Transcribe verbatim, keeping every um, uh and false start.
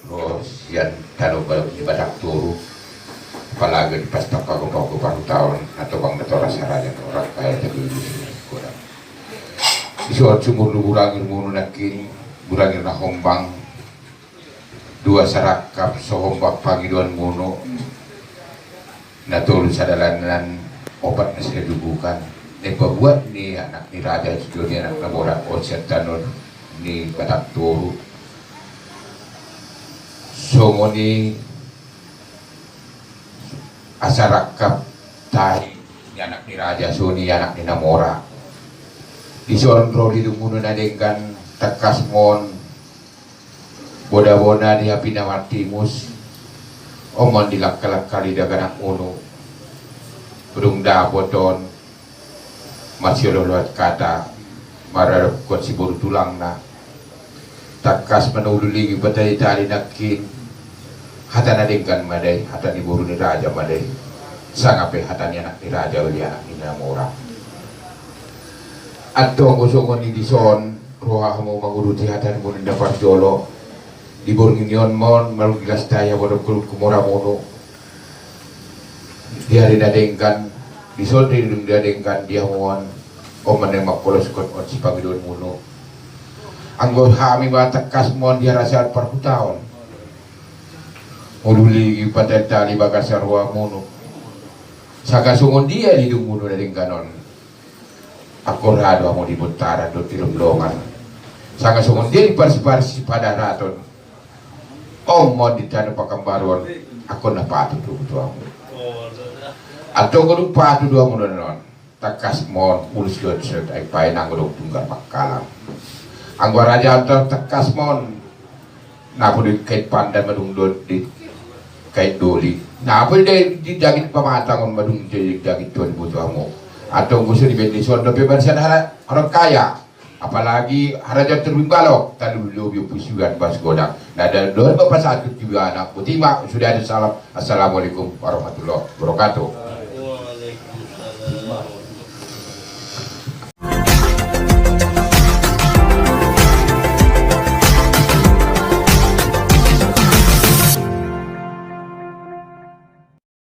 Ro sian tano balok ni Batak Toru, apalagi di pas tapago-pago parutaon atau bang natoras haraja orang kaya tadi di sini. Iso sumur lu burangir munu nakin, burangir na hombang, dua sarangkap so hombang pangidoan munu, na tolu sadalanan, opat na sada dubukan, na pabuat ni anak ni raja, tujuh ni anak na borat, osian tano ni Batak Toru. Songon i asa rangkap tahi ni anak ni raja, songon i anak ni na mora. Dison ro di dung munu na denggan, tangkas mon bona-bona di api na martimus, omon di langka-langka di daganak munu. Dung dapot on, marsioloan hata, maradophon si boru tulangna. Tangkas ma na ululigi patali-tali nangkin, hata na denggan ma da i, hata ni boru ni raja ma da i. Sanga pe hata ni anak ni raja, uli anak ni na mora. Antong songon i dison, roha hamu mangurupi hata ni munu na parjolo. Di borngin on mon, malum di las tahi, hamu dohot mora munu. Di ari na denggan, dison di dung na denggan di hamu on, omon na mangkoloskon on sipangidoan munu. Anggo hami ma tangkas mon di harajaon parhutaon. Ululigi patali-tali bagasan roha munu. Sanga songon dia di dung munu na denggan on. Angkon ra do hamu di bontaran dohot di lomlongan. Sanga songon dia di parsi-parsi padaraton. Omon di tano Pakanbaru on, angkon na patut do tu hamu. Antong dung patut do hamu on, tangkas mon, ulus do set, ai paen anggo dung tunggal mangkalang. Anggo harajaon tangkas mon. Na pudi kait pandan madung do di kait doli. Na pudi di daging pamatang on madung di daging tuan butuh hamu. Antong gusu di bendison dope barisan hara orang kaya. Apalagi harajaon terbimbalok tadi lobi pusuan bas godang. Na da dor bapak satu tiba anak putima sudah ada salam. Assalamualaikum warahmatullahi wabarakatuh.